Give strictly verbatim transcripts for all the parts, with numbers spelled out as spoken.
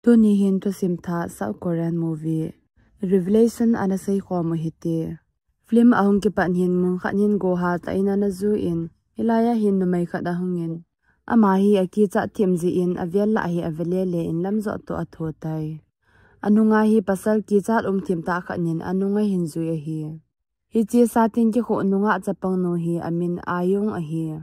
Tuni hin thusim thah South Korean movie Revelation ana seikhom u hite. Film ahung kipat hin mun khat hin gohal tah in ana ju in, hilai a hin numei khat ahung in, ama hi akichat thim jeh in avel lah hi ave lele in lamjot toh atho tai. Anunga hi pasal kichat um thim tah khat in anung ahin jui ahi. Hiche satin kikhuh nungah chapang nu hi amin Ayong ahi.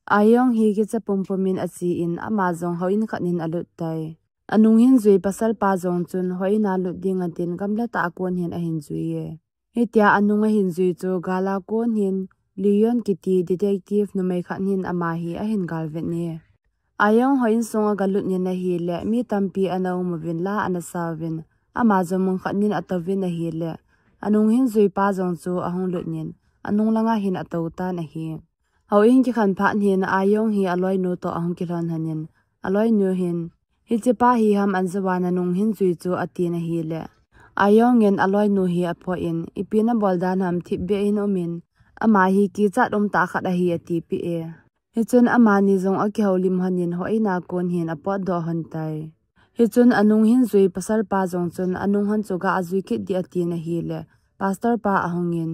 Ayong hi kicha pumpum in ache in ama jong houin khat in alut tai. Anung hin jui pasal pa jong chun houin a lut ding atin gamla tah a kon hin ahin jui e. Hitia anung ahin jui chu gal a kon hin Leon kiti detective numei khat hin ama hi ahin galvet e. Ayong houin sunga galut in ahile mi tampi ana um uvin la ana sa uvin, ama jong mun khat in atouvin ahile, anung hin jui pa jong chu ahung lut in, anung langa hin atou tan ahi. Houin kikhen phat hin Ayong hi aloinu toh ahung kilhon lhon in, aloinu hin, hiche pa hi ham anjou a nanung hin jui chu atin ahile, Ayong in aloinu hi aphoh in, ipi nabol dan ham thipbeh in um in, ama hi kichat um tah khat ahi atipeh e. Hichun amani jong akihoulim lhon in houin a kon hin apotdoh lhon tai. Hichun anung hin jui pasal pa jong chun anung lhon chu ga ajui kit ding atin ahile, pastor pa ahung in,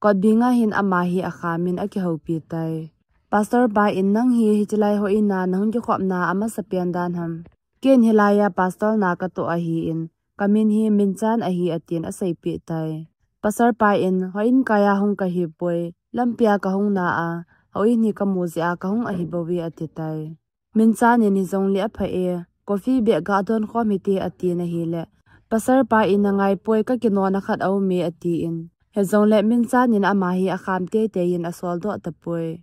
kotbing a hin ama hi akham in akihoupi tai. Pastor pa in, nang hi hichelai houin a nahung kikhopna amasapen dan ham? Ken hilai a pastor na katoh ahi in, kamin hi Minchan ahi atin aseipeh tai. Pastor pa in, houin kai a hung kahipoi, lampi a kahung na a, houin hi kamu jeh a kahung ahi bouve ati tai. Minchan in, hijongle apha e, coffee beh ga donkhom hite atin ahile, pastor pa in, nangai poi, kakinona khat aume atin. Hijongle Minchan in ama hi akham teitei in asoldoh tapoi.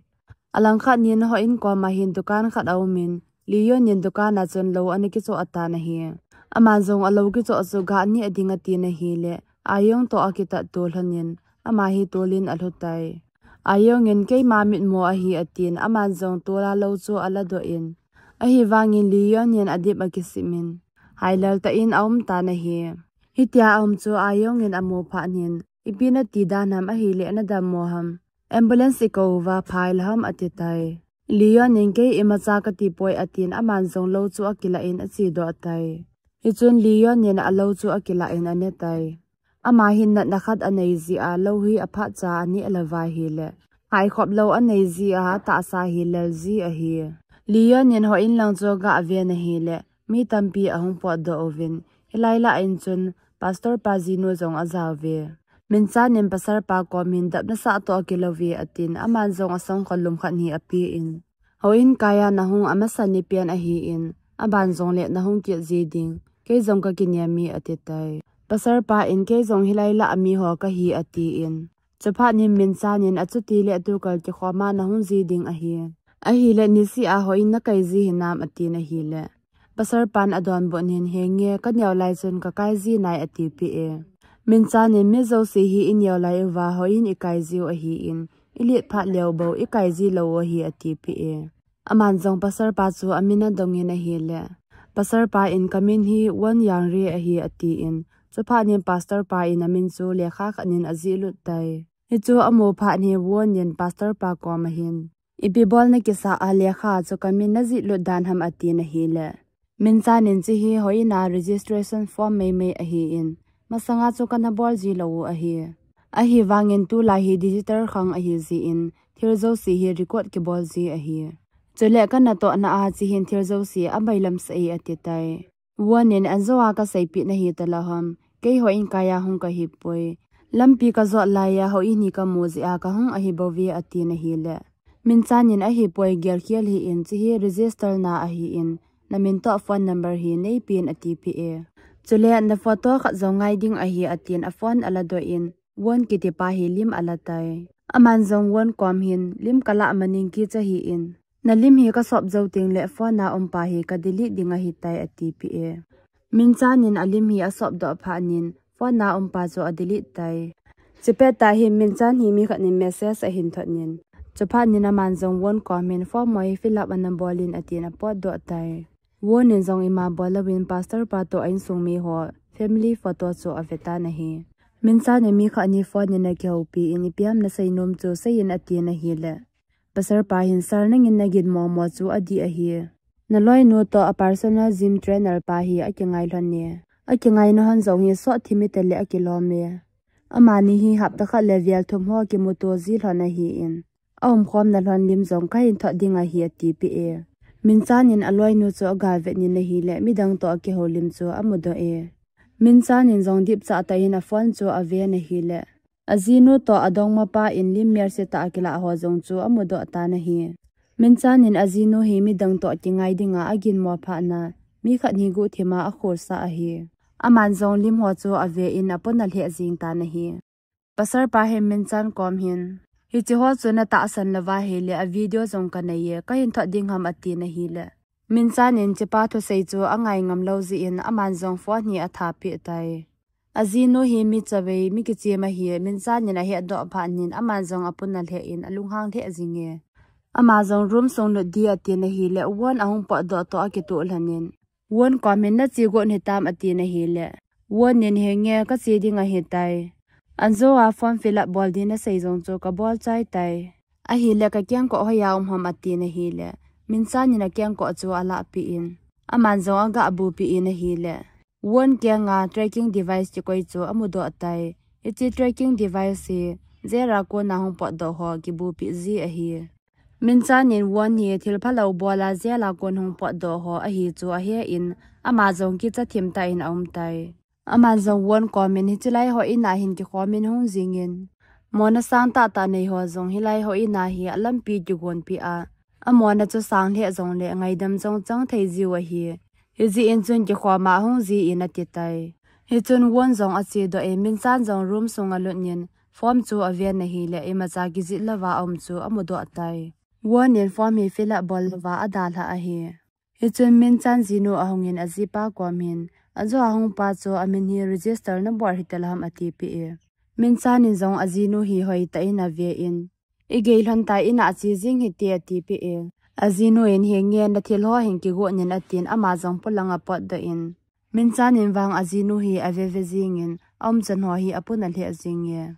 Alangkhat in houin kom a hin dukan khat aum in, Leon in dukan a chun lou ana kichoh atan ahi. Aman jong alou kichoh chu ga ni ading atin ahile, Ayong toh akitat to lhon in, ama hi tol in alhu tai. Ayong in, keima mitmo ahi atin, aman jong tol a lou chu aladoh in, ahivangin Leon in adip akisim in, hailel tah in aum tan ahi. Hitia aum chu Ayong in amu phat in, ipi nati dan ham ahile nadammo ham? Ambulance ikou uva phai lou ham ati tai. Leon in, kei imacha kati poi atin, aman jong lou chu akilah in achedoh tai. Hichun Leon in alou chu akilah in ane tai. Ama hin natna khat anei jeh a lou hi aphatcha aneh lou va ahile, haikhop lou anei jeh a atahsa hi lel ji ahi. Leon in houin lang chu aga ven ahile, mi tampi ahung potdoh uvin, hilai lah in chun pastor pa jinu jong ajao uve. Minchan in pastor pa kom hin dap nasah toh akilou ve atin, aman jong asangkhol lum khat hi apen, houin kai a nahung amasa ni pen ahi in, aban jongle nahung kit ji ding, kei jong kakinem e ati tai. Pastor pa in, kei jong hilai lah a mi ho kahi atin, chuphat in Minchan in, achuti le tukal kikhom a nahung ji ding ahi. Ahile nisih a houin nakai ji hinam atin ahile, pastor pan adonbut in, henge, kaneo lai chun kakai ji nai atipeh e. Minchan in, mi jouse hi ineo lai uva houin ikai jiu ahi in, ilet phat leu bou ikai ji lou u ahi atipeh e. Aman jong pastor pa chu amin adong in ahile, pastor pa in, kamin hi Won Yangri ahi atin, chuphat in pastor pa in amin chu lekha khat in ajih lut tai. Hichu amu phat in Won in pastor pa kom a hin, ipi bol nakisah a lekha chu kamin najih lut dan ham atin ahile, Minchan in, chehi houin a registration form meimei ahi in, masanga chu kana bol ji lou u ahi. Ahivangin tulai hi digital khang ahi jeh in, thil jouse hi record kibol ji ahi. Chule kanatohna a chehin thil jouse abailam sah e ati tai. Won in, ajou a kaseipeh nahi talou ham? Kei houin kai a hung kahipoi. Lampi kajot lai a houin hi kamu jeh a kahung ahi bouve atin ahile, Minchan in, ahipoi, gelkhel hih in, chehi register na ahi in, namin toh phone number hi neipen atipeh e. Chule na photo khat jong ngai ding ahi atin aphone aladoh in, Won kiti pa hi lim ala tai. Aman jong Won kom hin, lim kalah manin kicha hih in, nalim hi kasop jou tengle phone a um pa hi kadelete ding ahitai atipeh e. Minchan in alim hi asopdoh phat in, phone a um pa chu adelete tai. Chupet tah hin Minchan hi mi khat in message ahin thot in, chuphat in aman jong Won kom hin form ho hi fill up ana bol in atin apotdoh tai. Won in jong ima bol louvin pastor pa toh a insung mi ho family photo chu avetan ahi. Minchan in mi khat in phone in akihoupi in, ipi ham nasei nom chu seiyin atin ahile, pastor pa hin, sir, nangin nagin momo chu adih ahi. Naloinu toh a personal gym trainer pa hi akingai lhon e. Akingaina hon jong hi sot thim itale akilom e. Amani hi hapta khat le vel thum ho kimuto ji lhon ahin, aumkhomna lhon lim jong kahin thot ding ahi atipeh e. Minchan in aloinu chu agalvet in ahile midang toh akihoulim chu amudoh e. Minchan in jong dipcha tah in aphone chu aven ahile ajinu toh adongmapa in lim melsetah a kilah ho jong chu amudoh tan ahi. Minchan in ajinu hi midang toh kingai dinga aginmo phatna, mi khat hi guhthima akholsah ahi. Aman jong lim ho chu aven apona lheh jing tan ahi. Pastor pa hin Minchan kom hin, hiche ho chu natahsan louva ahile a video jong kanei e, kahin thot ding ham atin ahile, Minchan in hichepa thusei chu angai ngam lou jeh in aman jong phone hi athapeh tai. Ajinu hi mi chavei, mi kichem ahi, Minchan in ahetdoh phat in aman jong apona lheh in alunghang lheh jing e. Ama jong room sung lut ding atin ahile Won ahung potdoh toh akitoh lhon in, Won kom hin nache got hitam atin ahile, Won in henge kache ding ahitai. Anjo a form fill up bol ding nasei jong chu kabol chai tai. Ahile kakengkoh hoiya um ham atin ahile, Minchan in akengkoh chu alahpeh in, aman jong agabupeh in ahile, Won kenga tracking device kikoi chu amudoh tai. Hiche tracking device hi jail a kona hung potdoh ho kibupeh ji ahi. Minchan in Won hi thil phalou bola jail a kon hung potdoh ho ahi chu ahen, ama jong kicha thim tah in aum tai. Aman jong Won kom in hichelai ho in a hin kikhom in hung jing in, mona sang tahtah nei ho jong hilai ho in a hi alampi kigonpeh a, amona chu sang lheh jongle ngaidam jong chang thei jiu ahi. Hijeh in chun kikhom a ahung ji in ati tai. Hichun Won jong achedoh in Minchan jong room sung alut in form chu aven ahile imacha kijih louva aum chu amudoh tai. Won in form hi fill up bol louva adalhah ahi. Hichun Minchan jinu ahung in ajipa kom hin, ajo ahung pa chu amin hi register nabol hita lou ham atipeh e. Minchan in jong ajinu hi hoitah in aven, igei lhon tai, in a che jing hite atipeh e. Ajinu in henge nathil ho hin kigot in atin ama jong polang apotdoh in, Minchan in vang ajinu hi aveve jing in aumchan ho hi apona lheh jing e.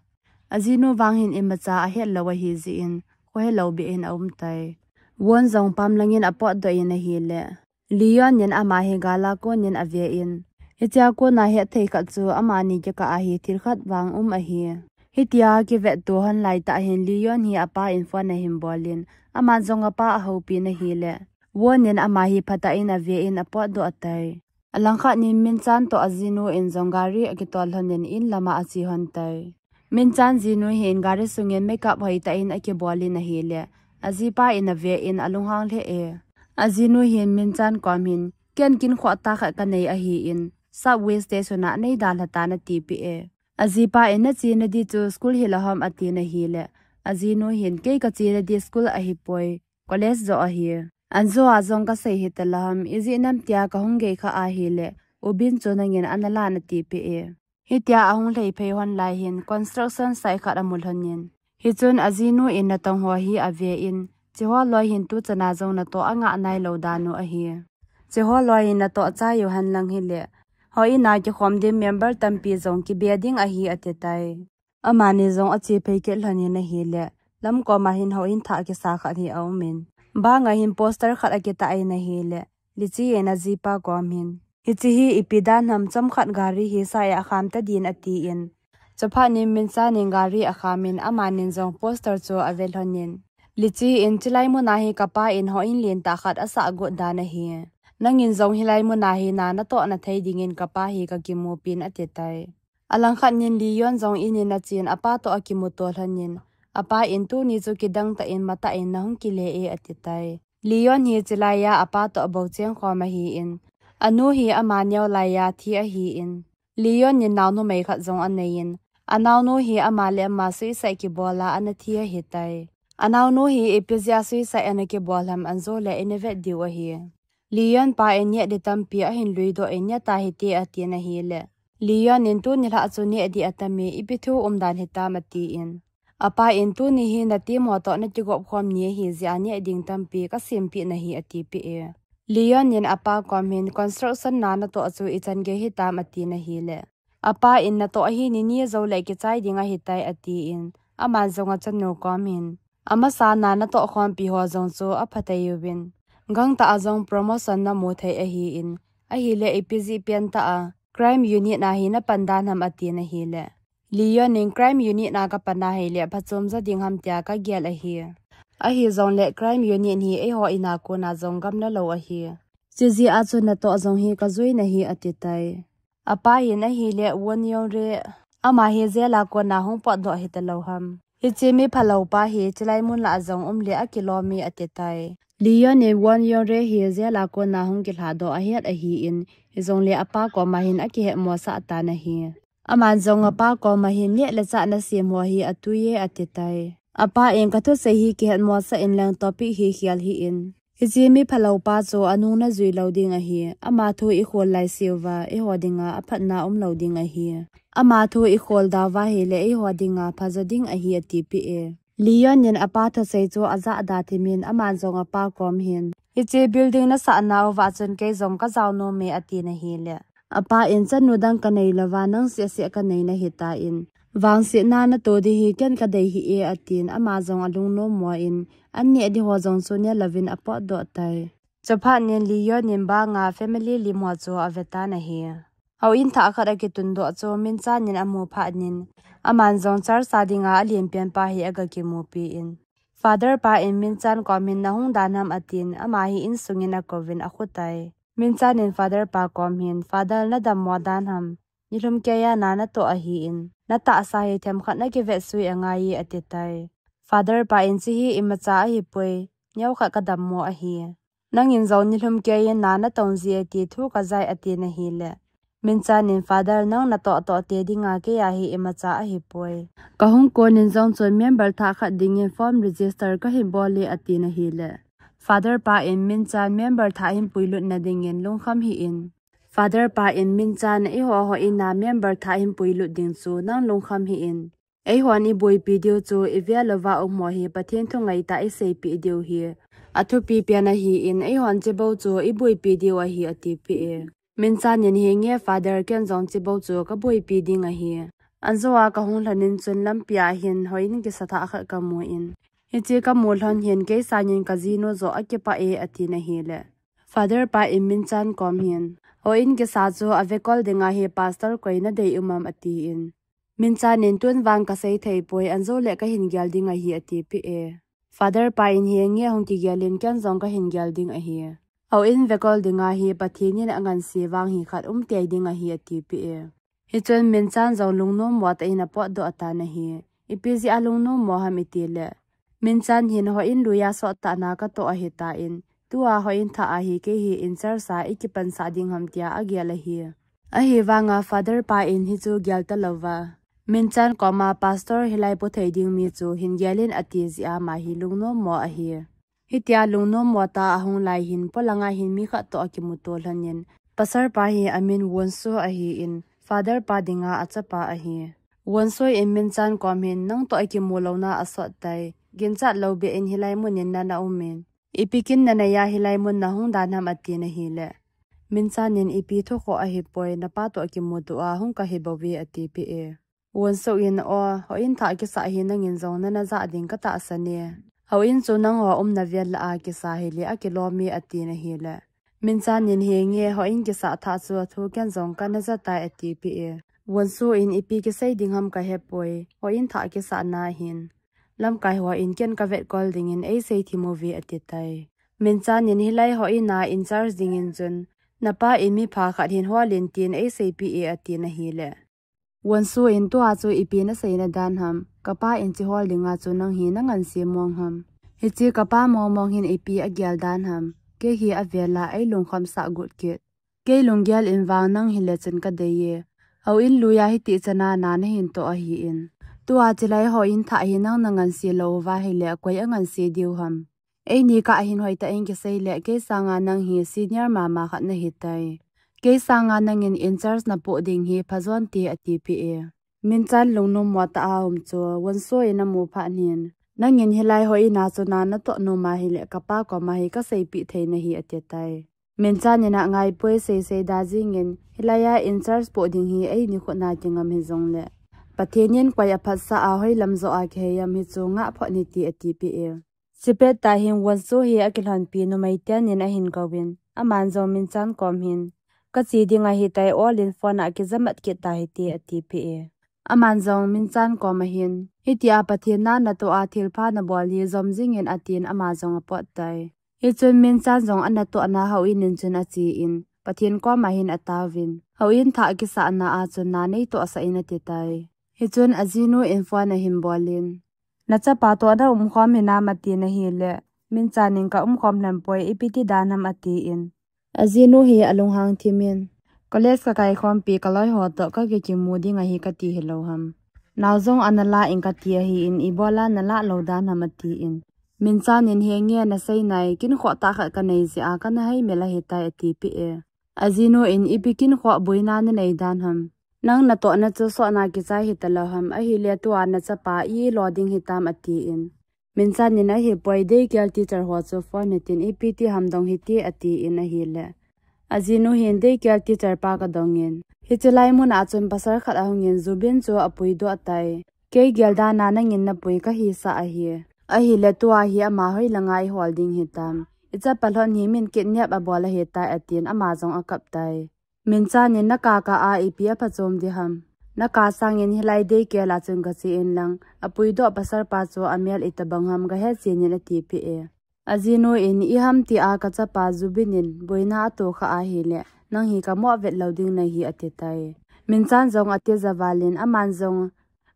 Ajinu vang hin imacha ahet lou ahi jeh in khohelou beh in aum tai. Won jong pam lang in apotdoh in ahile, Leon in ama hi gal a kon in aven, hichea kona hetthei khat chu amani kikah a hi thil khat vang um ahi. Hitia kivetto hon laitah hin Leon hi apa in phone ahin bol in, aman jong apa ahoupi in ahile, Won in ama hi phatah in aven apotdoh tai. Alangkhat in Minchan toh ajinu in jong gari akitol lhon in in lama ache lhon tai. Minchan jinu hin gari sung in makeup hoitah in akibol in ahile, ajipa in aven alunghang lheh e. Ajinu hin Minchan kom hin, ken kinkhoh tah khat kanei ahin, subway station a neidalha tan atipeh e. Ajipa in nache nadi chu school hilou ham atin ahile, ajinu hin kei kache nadi school ahipoi, college joh ahi. Anjo a jong kasei hita lou ham, ijeh inem tia kahung gei kha ahile, U Bin chu nangin ana lan atipeh e. Hitia ahung lhei phei lhon lai hin construction site khat amu lhon in, hichun ajinu in natong ho hi aven, hiche ho loi hin tuchan a jong natoh angah nailou dan u ahi. Hiche ho loi hin natoh chai u henlang hile, houin a kikhom ding member tampi jong kibe ding ahi ati tai. Amani jong ache phei kit lhon in ahile, lamkom a hin houin thah kisa khat hi aum in, bang a hin poster khat akitah in ahile, Lichi in ajipa kom hin, hiche hi ipi dan ham, chomkhat gari hi sa a kham ta din atin, chuphat in Minchan in gari akham in amanin jong poster chu ave lhon in, Lichi in, chulai mun a hi kapa in houin lentah khat asah got dan ahi. Nangin jong hilai mun a hi na natohna thei dingin kapa hi kakimupin ati tai. Alangkhat in Leon jong in in achen apa toh akimuto lhon in, apa in tuni chu kidang tah in matah in nahung kile e ati tai. Leon hi chulai a apa toh abou cheng khom ahin, anu hi ama neo lai a thi ahin, Leon in naonu mei khat jong anei in, anaonu hi ama le ama suicide kibol a ana thi ahi tai. Anaonu hi ipi jeh a suicide ana kibol ham anjo le ina vet diu ahi. Leon pa in neh di tampi ahin luidoh in, neh ta hite atin ahile, Leon in tuni lhah chu neh di atam e, ipi thu umdan hitam atin, apa in tuni hi na team ho toh nakigop khom ni ahi jeh a neh ding tampi kasempeh nahi atipeh e. Leon in apa kom hin construction na natoh chu ichan gei hitam atin ahile, apa in natoh ahi, nini jou le kichai ding ahitai atin, aman jong achanu kom hin, amasa na natoh khompi ho jong chu aphatai uvin, Gangtah a jong promotion namu thei ahin, ahile ipi jeh pian tah a crime unit a hi napan dan ham atin ahile, Leon in crime unit a kapan ahile phachom ja ding ham tia kagel ahi. Ahijongle crime unit hi eiho in a kona jong gamla lou ahi. Chujeh a chu natoh jong hi kajui nahi ati tai. Apa hin ahile Won Yong Re, ama hi jail a kona hung potdoh hita lou ham. Hiche mi phalou pa hi chulai mun lah a jong um le akilom e ati tai. Leon in Won Yong Re hi jail a kona hung kilhadoh ahet ahin, hijongle apa koma hin akihetmosah tan ahi. Aman jong apa koma hin neh le chah nasem ho hi atui e ati tai. Apa in kathusei hi kihetmosah in lang topic hi khel hih in. Hiche mi phalou pa chu anung najui lou ding ahi. Ama thu ikhol lai seuva, eiho dinga aphatna um lou ding ahi. Ama thu ikhol dauva ahile eiho dinga phajo ding ahi atipeh e. Leon in apa thusei chu ajah da thimin aman jong apa kom hin, hiche building nasahna uva chun kei jong kajao nom e atin ahile, apa in chanu dang kanei louva nang sehseh kanei nahi tan, vangsetna nato ding hi ken kadei hih e atin ama jong alungnom mo in, an neh ding ho jong chu neh louvin apotdoh tai. Chuphat in Leon in banga family lim ho chu ave tan ahi. Houin thah khat akitundoh chu Min Chan in amu phat in, aman jong church a dinga alen pen pa hi aga kimupi in, Father pa in Min Chan kom hin nahung dan ham atin, ama hi insung in akouvin akhutai. Min Chan in Father pa kom hin, Father nadammo dan ham, nilhum keiya na natoh ahin, natahsa hi themkhat nakivet sui angai e ati tai. Father pa in hiche hi imacha ahipoi, neokhat kadammo ahi. Nangin jong nilhum keiyin na natong ji e ti thu kajai atin ahile, Min Chan in Father nang natoh toh te dinga keiya hi imacha ahipoi. Kahung kon in jong chun member thah khat dingin form register kahin bol e atin ahile, Father pa in Min Chan member thah hin puilut na dingin lungkham hih in. Father pa in Min Chan eiho houin a member thah hin puilut ding chu nang lungkham hih in. Eihon iboipi diu chu ivel louva um ho hi Pathen thu ngaitah a iseipeh diu hi athupi pen ahin, eihon hiche bou chu iboipi diu ahi atipeh e. Min Chan in henge Father ken jong hiche bou chu kaboipi ding ahi. Anjo a kahung lhon in chun lampi a hin houin kisa thah khat kamu in, hiche kamu lhon hin kei sangin kajinu joh akipah e atin ahile, Father pa in Min Chan kom hin, houin kisa chu avekol dinga hi pastor koi nadei um am atin. Min Chan in tun vang kasei thei poi, anjo le kahin gel ding ahi atipeh e. Father pa in henge hung kigel in ken jong kahin gel ding ahi. Houin vekol dinga hi Pathen in anganse vang hi khat um tei ding ahi atipeh e. Hichun Min Chan jong lungnom mo tah in apotdoh atan ahi. Ipi jeh a lungnom mo ham itile, Min Chan hin houin lui a sot tah na katoh ahitan, tua houin thah a hi kei hi in church a ikipansah ding ham tia agel ahi. Ahivanga Father pa in hichu gel talouva, Min Chan koma pastor hilai pu thei ding mi chu hin gel in ati jeh a ama hi lungnom mo ahi. Hitia lungnom mo tah a ahung lai hin polanga hin mi khat toh akimuto lhon in, pastor pa hi amin Won Soo ahin, Father pa dinga achapa ahi. Won Soo in Min Chan kom hin nang toh akimu louna asot tai, ginchat lou beh in hilai mun in nana um in, ipi kin nanei a hilai mun nahung dan ham atin ahile, Min Chan in ipi thukhoh ahipoi, napa toh kimuto a hung kahi bouve atipeh e. Won Soo in, o, houin thah kisah hi nangin jong nana jah ding katahsan e. Houin chu nangho umna vel lah a kisa hile akilom e atin ahile, Min Chan in henge houin kisah thah chu athu ken jong kana ja tai atipeh e. Won Soo in ipi kisei ding ham kahepoi, houin thah kisah na hin lamkai hon ken kavetkol dingin eisei thim uve ati tai. Min Chan in hilai houin a in charge dingin chun, napa in mi pha khat hin hol in tin eiseipeh e atin ahile, Won Soo in tua chu ipi nasei na dan ham, kapa in hiche hol dinga chu nang hi nanganse mong ham. Hiche kapa mong mong hin ipi agel dan ham, kei hi avel a eilungkham sah got kit. Kei lunggel in vang nang hile chun kadei e. Houin lui a hiti chan a na nahin toh ahin, tua chulai houin thah hi nang nanganse louva hile koi anganse diu ham. Eini kah hin hoitah in kisei le kei sanga nang hi senior mama khat nahi tai. Kei sanga nangin in charge napoh ding hi phajon te atipeh e. Min Chan lungnom mo tah a um chu Won Soo in amu phat in, nangin hilai houin a chu na natoh nom a hile kapa koma hi kaseipeh thei nahi ati tai. Min Chan in angaipoi, seisei da jingin, hilai a in charge poh ding hi eini khut a kingam hijongle, Pathen in koi aphatsah a hoilam joh a kihei ham hichu ngah phot in ati atipeh e. Chepet tah hin Won Soo hi akilhonpi numei ten in ahin kouvin, aman jong Min Chan kom hin, "Kache ding ahitai, olin phone a kijamat kit tahite," atipeh e. Aman jong Min Chan kom ahin, "Hitia Pathen na natoh a thilpha nabol hi jom jingin," atin ama jong apot tai. Hichun Min Chan jong anatohna Hao In in chun achen, Pathen koma hin ataovin, Hao In thah kisahna a chun na neitohsah in ati tai. Hichun ajinu in phone ahin bolin, "Nachapa toh naumkhom hinam?" atin ahile, Min Chan in, "Kaumkhom lhon poi, ipi ti dan ham?" atin. Ajinu hi alunghang thimin, "College kakaikhompi kaloi ho toh kakikimu ding ahi kati hilou ham. Nao jong analah in kati ahin, ibola nalah lou dan ham?" atin. Min Chan in, "Henge nasei nai, kinkhoh tah khat kanei jeh a kana haimil ahitai," atipeh e. Ajinu in, "Ipi kinkhoh boina nanei dan ham? Nang natohna chu sotna kichai hitalou ham, ahile tua nachapa ilo ding hitam?" atin. Min Chan in, "Ahipoi, daycare teacher ho chu phone hitin, ipi ti ham dong hite," atin ahile, ajinu hin, "Daycare teacher pa kadongin, hiche lai mun a chun pasal khat ahungin, Ju Bin chu apuidoh tai. Kei gel dan a nangin napui kahisah ahi. Ahile tua hi ama hoilanga ihol ding hitam? Ichapa lhon hi min kidnap abol ahitai," atin ama jong akap tai. Min Chan in, "Nakah kah a ipi aphachom ding ham? Nakah sangin hilai daycare a chun kache in lang, apuidoh pasal pa chu amel itobang ham gahechen in," atipeh e. Ajinu in, "Iham tia kachapa Ju Bin in boina atoh kha ahile, nang hi kamoh vet lou ding nahi," ati tai. Min Chan jong atija valin, aman jong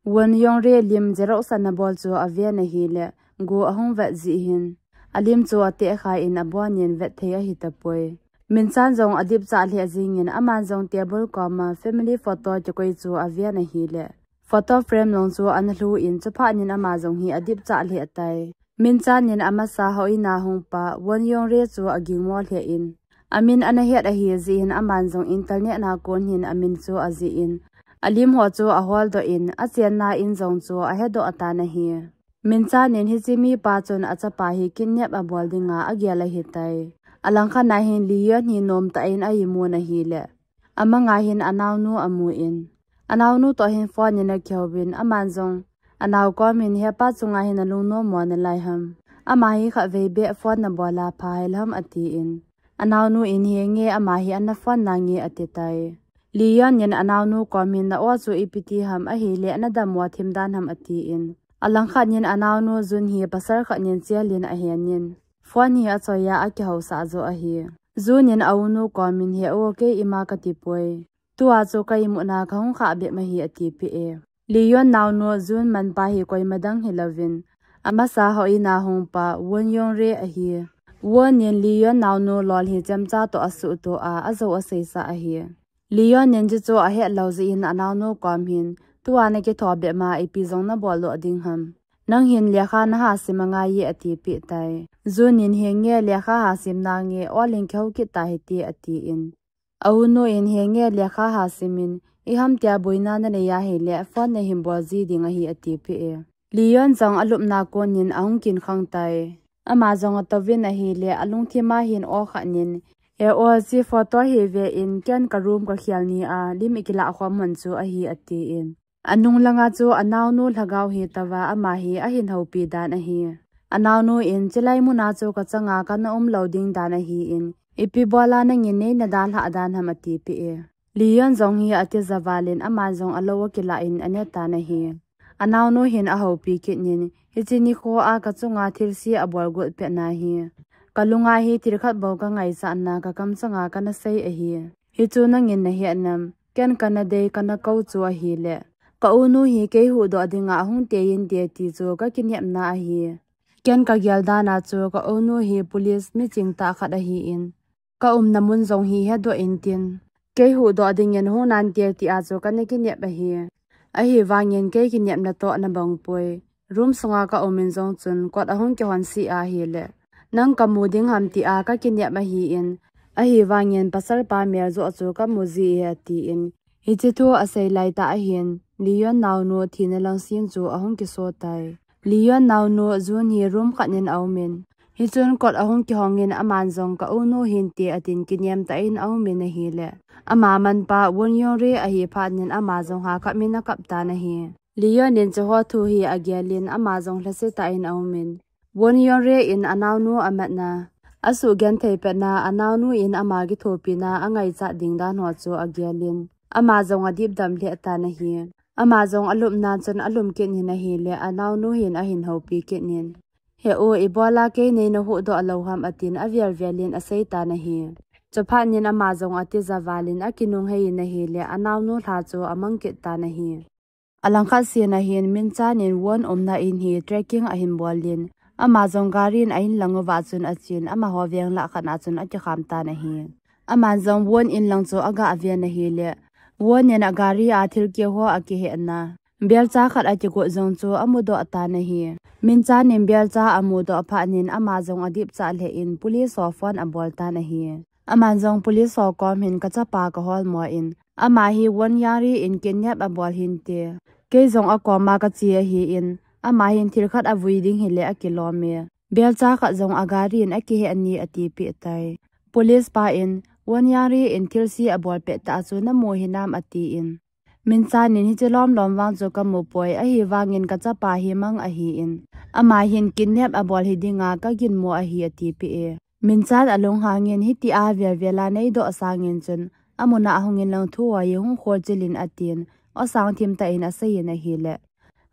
Won Yong Re lim xerox ana bol chu aven ahile, go ahung vet jeh hin, alim chu atehkhai in abonin vet thei ahitapoi. Min Chan jong adipchah lheh jingin, aman jong table koma family photo kikoi chu aven ahile, photo frame jong chu ana lhu in, chuphat in ama jong hi adipchah lheh tai. Min Chan in amasa Hao In a hung pa Won Yong Re chu agingmo lheh in, amin ana het ahi jeh in, aman jong internet a kon hin amin chu ajih in, alim ho chu aholdoh in, achenna in jong chu ahedoh tan ahi. Min Chan in, "Hiche mipa chun achapa hi kidnap abol dinga agel ahitai. Alangkhat a hin Li Yeon hi nomtah in a-imun ahile, amanga hin anaonu amun, anaonu toh hin phone in akihouvin, aman jong anao kom hin, 'Hepa chunga hin nalungnom mo nalai ham? Ama hi khatvei beh phone nabol a pha hel ham?' atin. Anaonu in, 'Henge, ama hi ana phone nange,' ati tai. Li Yeon in anaonu kom hin, 'Na-o chu ipi ti ham, ahile nadammo thim dan ham?' atin. Alangkhat in anaonu Jun hi pasal khat in chelin ahenin, phone hi achoiya akihousah joh ahi. Jun in a-unu kom hin, 'He-o, kei ima kati poi. Tua chu ka imutna kahung khah bep ahi,' atipeh e. Li Yeon naonu Jun manpa hi koima dang hilouvin, amasa Hao In a hung pa Won Yong Re ahi. Won in Li Yeon naonu lol hi chemcha toh asuhtoh a, ajou aseisah ahi. Li Yeon in chuchu ahet lou jeh in anaonu kom hin, 'Tua nakitho bep ma ipi jong nabol lou ding ham? Nang hin lekha naha sim angaiye,' atipeh tai. Jun in, 'Henge, lekha ha sim nange, olin kihou kit tahite,' atin. A-unu in, 'Henge, lekha ha simin, iham tia boina nanei ahile phone nahin bol ji ding ahi,' atipeh e. Li Yeon jong alupna kon in ahung kinkhang tai. Ama jong atouvin ahile, alungthim a hin o khat in, 'He-o, hiche photo hi ven, ken ka room kakhel ni a lim ikilah khom hon chu ahi,' atin. Anung langa chu anaonu lhagao hitouva ama hi ahin houpi dan ahi. Anaonu in, 'Chulai muna chu kachanga kana um lou ding dan ahin, ipi bola nangin neina dalhah dan ham?' atipeh e. Li Yeon jong hi atija valin, aman jong alou akilah in ane tan ahi. Anaonu hin ahoupi kit in, 'Hiche nikho a kachunga thilse abol got pet na hi, kalunga hi thil khat bou kangaichatna kakamchanga kana sei ahi. Hichu nangin nahet nam? Ken kana dei, kana kou chu ahile, ka-unu hi kei huhdoh dinga ahung tei inte ti chu kakinepna ahi. Ken kagel dan a chu ka-unu hi police miching tah khat ahin, ka umna mun jong hi hedoh intin, kei huhdoh dingin hung nante tia chu kana kinep ahi. Ahivangin kei kinepna toh nabang poi. Room sunga ka umin jong chun kot ahung kihon sih ahile, nang kamu ding ham tia kakinep ahin, ahivangin pasal pa mel joh chu kamu ji e,' atin. Hiche thu asei laitah ahin, Li Yeon naonu thina lang scene chu ahung kiso tai. Li Yeon naonu Jun hi room khat in aumin, hichun kot ahung kihongin, aman jong ka-unu hinte atin kinem tah in aumin ahile, ama manpa Won Yong Re ahi phat in ama jong hakap in akap tan ahi. Li Yeon in chuho thu hi agelin, ama jong lhase tah in aumin, Won Yongri in anaonu amatna, asugenthei petna, anaonu in ama kithopina angaichat ding dan ho chu agelin, ama jong adipdam lheh tan ahi. Ama jong alupna chun alum kit in ahile, anaonu hin ahin houpi kit in, "He u, ibola kei nei nahuhdoh lou ham?" atin avel velin asei tan ahi. Chuphat in ama jong atija valin akinunghei in ahile, anaonu lha chu amang kit tan ahi. Alangkhat sena hin Min Chan in Won umna in hi trekking ahin bolin, ama jong gari in a-in lang uva chun achen, amaho veng lah khat a chun akikham tan ahi. Aman jong Won in lang chu aga ven ahile, Won in agari a thil keu ho akihehna, belcha khat akigot jong chu amudoh tan ahi. Min Chan in belcha amudoh phat in ama jong adipcha lheh in police ho phone abol tan ahi. Aman jong police ho kom hin, "Kachapa kaholmo in, ama hi Won Yongri in kidnap abol hinte. Kei jong akoma kache ahin, ama hin thil khat avui ding hile akilom e. Belcha khat jong agari in akiheh e," atipeh tai. Police pa in, "Won Yongri in thilse abol pet tah chu namu hinam?" atin, Min Chan in, "Hiche lomlom vang chu kamu poi, ahivangin kachapa hi mang ahin, ama hin kidnap abol hidinga kaginmo ahi," atipeh e. Min Chan alunghang in, "Hitia vel vela neidoh sangin chun, amun a hungin lang thu ho hi hung kholchil in," atin, asang thim tah in asei in ahile,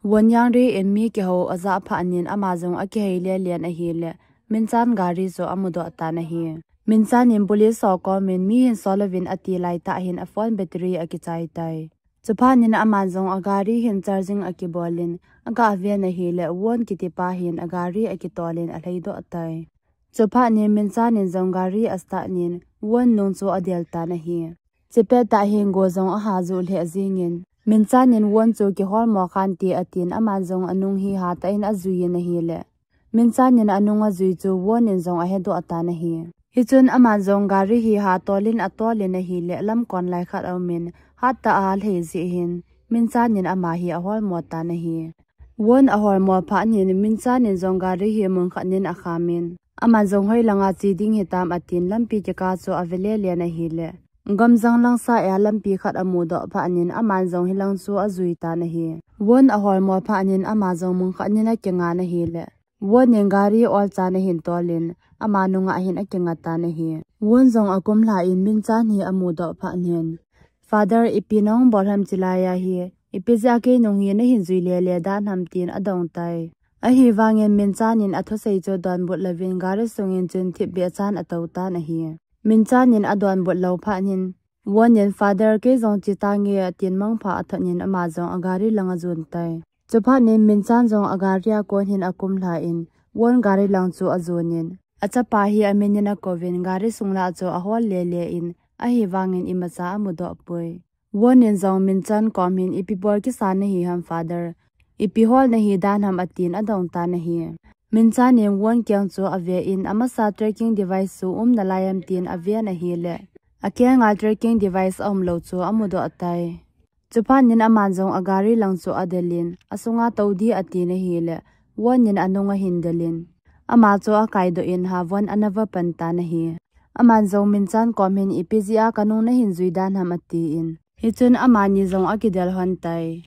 Won Yongri in mi kihou ajah phat in ama jong akihei lelen ahile, Min Chan gari chu amudoh tan ahi. Min Chan in police ho kom in, "Mi hin sol uvin," ati laitah hin aphone battery akichai tai. Chuphat in aman jong agari hin charging akibolin, aga ven ahile, Won kitipa hin agari akitolin alhaidoh tai. Chuphat in Min Chan in jong gari astart in, Won nung chu adel tan ahi. Chupet tah hin go jong aha juh lheh jingin, Min Chan in Won chu kiholmo khante atin, aman jong anung hi hatah in ajui in ahile, Min Chan in anung ajui chu Won in jong ahedoh tan ahi. Hichun aman jong gari hi hatolin atolin ahile, lamkon lai khat aumin, hattah a alhai jeh hin, Min Chan in ama hi aholmo tan ahi. Won aholmo phat in Min Chan in jong gari hi mun khat in akhamin, aman jong hoilanga che ding hitam atin, lampi kikah chu ave lelen ahile, gamjang langsa a lampi khat amudoh phat in aman jong hilang chu ajui tan ahi. Won aholmo phat in ama jong mun khat in akinga in ahile, Won in gari olchan ahin tolin, ama nunga hin akinga tan ahi. Won jong akumlha in Min Chan hi amudoh phat in, "Father, ipi nahung bol ham chulai a hi, ipi jeh a kei nung hi nahin jui lele dan ham?" tin adong tai. Ahivangin Min Chan in athusei chu donbut louvin gari sungin chun thipbeh chan atou tan ahi. Min Chan in adonbut lou phat in, Won in, "Father, kei jong che tange," atin mangpha athot in ama jong agari lang ajon tai. Chuphat in Min Chan jong agari a kon hin akumlha in, Won gari lang chu ajon in, achapa hi amin in akouvin, gari sung lah chu ahol lele in, ahivangin imacha amudoh poi. Won in jong Min Chan kom hin, "Ipi bol kisa nahi ham, Father? Ipi hol nahi dan ham?" atin adong tan ahi. Min Chan in Won keng chu ave in, amasa tracking device chu um nalai am tin aven ahile, akenga tracking device aumlou chu amudoh tai. Chuphat in aman jong agari lang chu adelin, asunga tou ding atin ahile, Won in anung ahin delin, ama chu akaidoh in, Havon ana va pan tan ahi. Aman jong Min Chan kom hin, "Ipi jeh a kanung nahin jui dan ham?" atin. Hichun amani jong akidel lhon tai.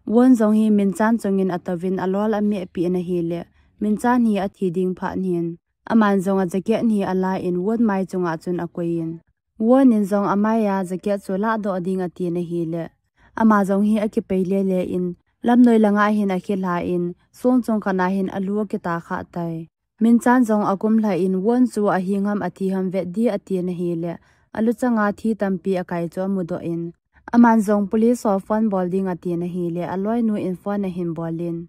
Won jong hi Min Chan chungin atouvin alol amehpeh in ahile, Min Chan hi athi ding phat in, aman jong ajacket hi alan Won mai chunga chun akoiyin, Won in jong amai a jacket chu lahdoh ding atin ahile, ama jong hi akipei lele in, lamnoi langa hin akhilhan, song chung khat a hin alu akita khah tai. Min Chan jong akumlha in, Won chu ahi ngam athi ham vet ding atin ahile, aluchanga thi tampi akai chu amudoh in, aman jong police ho phone bol ding atin ahile, aloinu in phone ahin bolin,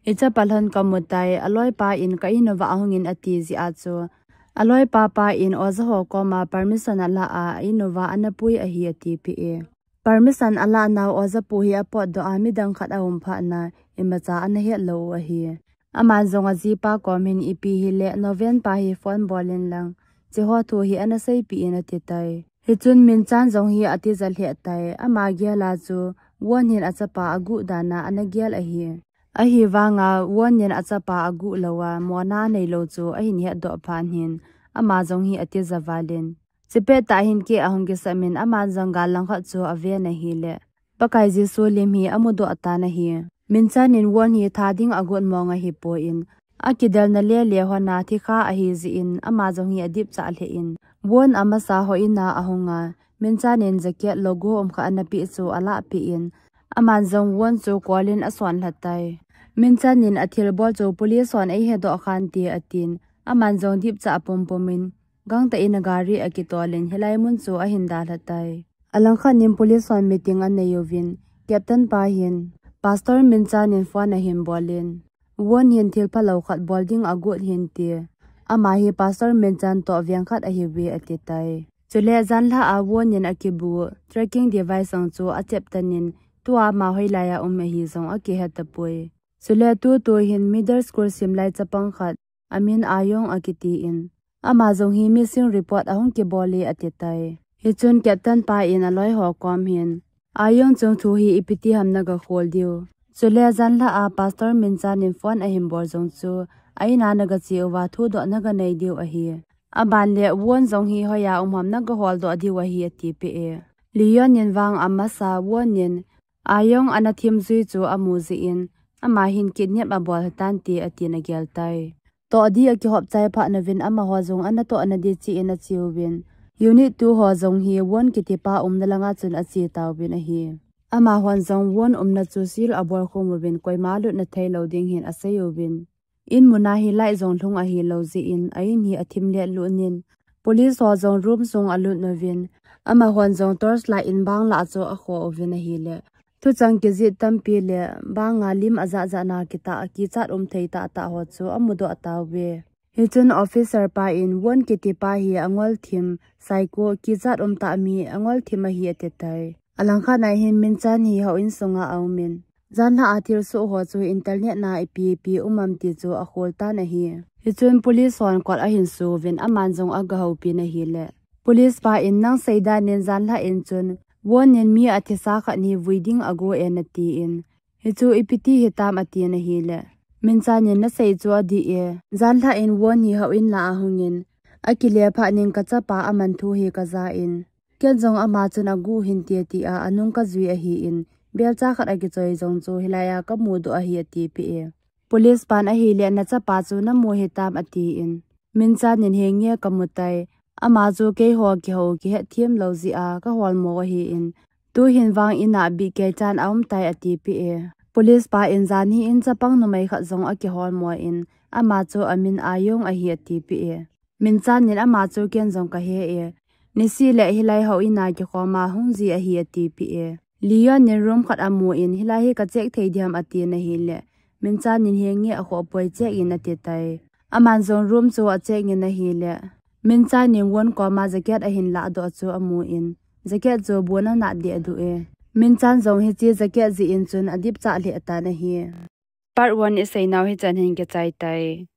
"Ichapa lhon kamu tai, aloipa in ka in uva ahungin," ati jeh a chu, aloipa pa in oja ho koma permission alah a, a in uva ana pui ahi atipeh e. Permission alah nau oja pu hi apotdoh a midang khat aum phat in, imacha ana hetlou u ahi. Aman jong ajipa kom hin, "Ipi hile, Noven pa hi phone bolin lang, cheho thu hi ana seipeh in," ati tai. Hichun Min Chan jong hi atija lheh tai, ama gel a chu Won hin achapa aguh dan a ana gel ahi. Ahivanga Won in achapa aguh lou a, mona neilou chu ahin hetdoh phat in, ama jong hi atija valin, chupet tah hin keh ahung kisam in, aman jong gal langkhat chu aven ahile, Pakai Jesu lim hi amudoh tan ahi. Min Chan in Won hi tha ding agot mong ahipon, Akidelna lele hon a thikha ahi jeh in ama jong hi adipcha lheh in, Won amasa ho in a ahung a, Min Chan in jacket logo um kha ana peh chu alah peh in, aman jong Won chu call in asonlha tai. Min Chan in athilbol chu police hon eihedoh khante atin, aman jong dipcha pumpum in, gangtah in agari akitol in hilai mun chu ahin dalha tai. Alangkhat in police hon meeting anei uvin, captain pa hin Pastor Min Chan in phone ahin bol in, Won hin thil phalou khat bol ding agot hinte. Ama hi Pastor Min Chan toh veng khat ahiuve ati tai. Chule janlhah a Won in akibu tracking device jong chu achep tan in, tua ama hoilai a um ahi jong akihe tapoi. Chule tutu hin middle school simlai chapang khat, amin Ayong akiti in, ama jong hi missing report ahung kibol e ati tai. Hichun captain pa in aloi ho kom hin, Ayong chung thu hi ipi ti ham naga khol diu. Chule janlhah a Pastor Min Chan in phone ahin bol jong chu, a in a naga che uva thudoh naga nei diu ahi. Aban le Won jong hi hoiya um ham naga holdoh diu ahi ati peh e. Leon in vang amasa Won in, Ayong ana thim jui chu amu jeh in, ama hin kidnap abol tante atin agel tai. Toh di akihop chai phat uvin amaho jong ana toh nadi che in ache uvin, unit two ho jong hi Won kitipa umna langa chun ache tauvin ahi. Amahon jong Won umna chu seal abol khum uvin koima lutna theilou ding hin asei uvin, in mun a hi light jong lhung ahilou jeh in a in hi athim let lut in, police ho jong room sung alut uvin, amahon jong torch light in bang lah chu akho uvin ahile, thuchang kijih tampi le bang a lim ajat jat na kitah a kichat um thei tahtah ho chu amudoh tauve. Hichun officer pa in Won kitipa hi angol thim, psycho, kichat um tah mi angol thim ahi ati tai. Alangkhat na hin Min Chan hi houin sunga aum in, janlhah a thilsoh ho chu internet na ipi ipi um am ti chu akhol tan ahi. Hichun police hon kot ahin su uvin aman jong aga houpi in ahile, police pa in nang seidan in janlhah in chun Won in mi athisa khat hi vui ding ago e nati in, hichu ipi ti hitam ati in ahile, Min Chan in nasei chu adih e. Janlhah in Won hi houin lah a hung in, akile phat in kachapa aman thu hi kaja in, ken jong ama chun agu hinte tia anung kajui ahi in, belcha khat akichoi jong chu hilai a kamudoh ahi ati peh e. Police pan ahile nachapa chu namu hitam ati in, Min Chan in henge kamu tai, ama chu keiho kihou kihet thim lou jeh a kaholmo ahi in, tuhin vang in a bih kei chan aum tai ati peh e. Police pa in jan hi in chapang numei khat jong akiholmo in, ama chu amin Ayong ahi ati peh e. Min Chan in ama chu ken jong kahe e. Nisih le hilai houin a kikhom a hung ji ahi ati peh e. Leon in room khat amu in hilai hi ka check thei diam ati in ahile, Min Chan in henge akhoh poi check in ati tai. Aman jong room chu a check in ahile, Min Chan in Won koma jacket ahin lahdoh chu amu in, jacket chu bun anat deh duh e. Min Chan jong hiche jacket jeh in chun adipcha lheh tan ahi. Part one isei nau hichan hin kichai tai.